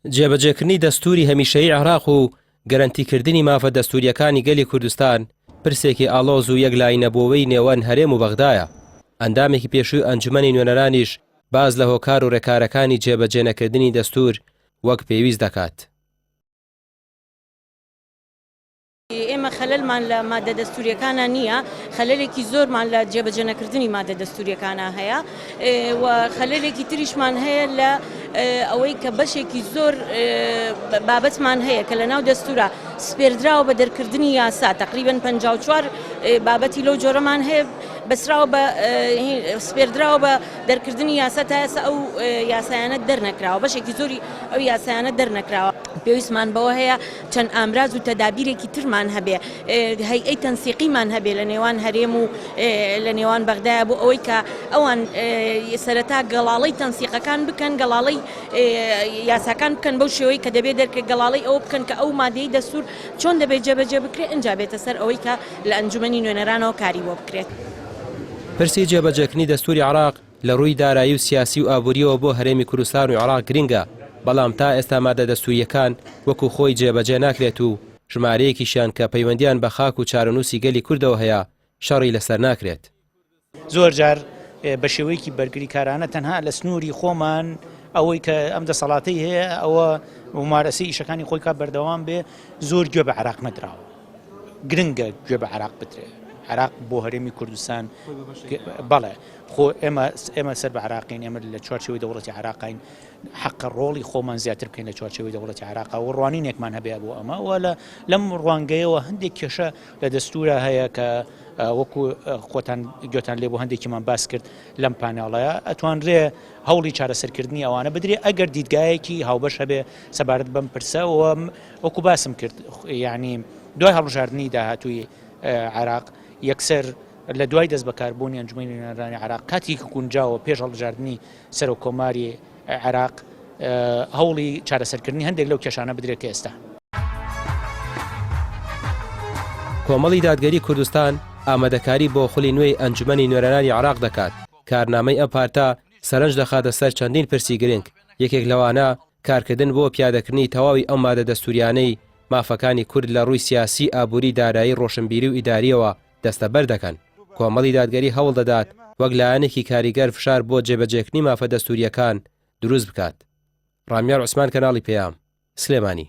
جێبەجێکردنی دەستووری هەمیشەیی عێراق و گەرەنتیکردنی مافە دەستوورییەکانی گەلی کوردستان پرسێکی ئاڵۆز و یەکلایینەبووەوەی نێوان هەرێم و بەغدایە. ئەندامێکی پێشووی ئەنجومەنی نوێنەرانیش باس لە هۆکار و رێکارەکانی جێبەجێنەکردنی دەستوور وەک پێویست دەکات. ئێمە خەلەلمان لە مادە دەستوریەکانا نییە، خەلەلێکی زۆرمان لە جێبەجێنەکردنی مادە دەستوریەکانا هەیە و خەلەلێکی تریشمان هەیە لە ئەوەی کە بەشێکی زۆر بابەتمان هەیە کە لە ناو دەستورا سپێردراوە بە دەرکردنی یاسا تقریبا 54 بابەتی لەو جۆرەمان هەیە بەسراوە بە سپێردراوە بە دەرکردنی یاسا تا ئێستا ئەو یاسایانە دەرنەکراوە بەشێکی زۆری ئەو یاسایانە دەرنەکراوە پێویستمان بەوە هەیە چەند ئامراز و تەدابیرێکی ترمان هەبێ، هەیئەی تەنسیقیمان هەبێ لە نێوان هەرێم و لە نێوان بەغدایە بۆ ئەوەی کە ئەوان سەرەتا گەڵاڵەی تەنسیقەکان بکەن، گەڵاڵەی یاساکان بکەن بەو شێوەی کە دەبێ دەرکرێت، گەڵاڵەی ئەوە بکەن کە ئەو مادەی دەستوور چۆن دەبێت جێبەجێ بکرێت، ئینجا بێتە سەر ئەوەی کە لە ئەنجومەنی نوێنەرانەوە کاری بۆ بکرێت. پرسی جێبەجێکردنی دەستووری عێراق لە ڕووی دارایی و سیاسی و ئابوورییەوە بۆ هەرێمی کوردستان و عێراق گرنگە، بەڵام تا ئێستا مادە دەستوورییەکان وەکو خۆی جێبەجێ ناکرێت و ژمارەیەکیشیان کە پەیوەندییان بە خاک و چارەنووسی گەلی کوردەوە هەیە شەڕی لەسەر ناکرێت. زۆر جار بە شێوەیەکی بەرگریکارانە تەنها لە سنووری خۆمان ئەوەی کە ئەم دەسەڵاتەی هەیە ئەوە ممارەسەی ئیشەکانی خۆی کا بەردەوام بێ زۆر گوێ بە عێراق نەدراوە. گرنگە گوێ بە عێراق بدرێ عێراق بۆ هەرێمی کوردستان بەڵێ خۆ ئێمە ئێمە سەر بە عراقین ئێمە لە چوارچەوەی دەوڵەتی عراقین حەقە ڕۆڵی خۆمان زیاتر بکەین لە چوارچەوەی دەوڵەتی عراقا و ڕوانینێکمان هەبێ بۆ ئەمە و لە لەم ڕوانگەیەوە هەندێک کێشە لە دەستورە هەیە کە وەکو خۆتان گوێتان لێ بۆ هەندێکیمان باس کرد لەم پانێڵەیە ئەتوانرێ هەوڵی چارەسەرکردنی ئەوانە بدرێ ئەگەر دیدگایەکی هاوبەش هەبێ سەبارەت بەم پرسە و وەکو باسم کرد یعنی دوای هەڵبژاردنی داهاتووی عێراق یەکسەر لە دوای دەست بەکاربوونی ئەنجومەنی نوێنەرانی عێراق کاتێکی گونجاوە پێش هەڵبژاردنی سەرۆک کۆماری عێراق هەوڵی چارەسەرکردنی هەندێک لەو کێشانە بدرێت کە ئێستا. کۆمەڵی دادگەری کوردستان ئامادەکاری بۆ خولی نوێی ئەنجومەنی نوێنەرانی عێراق دەکات، کارنامەی ئەم پارتە سەرنج دەخاتە سەر چەندین پرسی گرنگ، یەکێک لەوانە کارکردن بۆ پیادەکردنی تەواوی ئەو مادە دەستووریانەی مافەکانی کورد لە ڕووی سیاسی، ئابووری، دارایی، ڕۆشنبیری و ئیدارییەوە دەستەبەر دەکەن. کۆمەڵی دادگەری هەوڵ دەدات وەک لایەنێکی کاریگەر فشار بۆ جێبەجێکردنی مافە دەستوورییەکان دروست بکات. ڕامیار عوسمان کەناڵی پەیام، سلێمانی.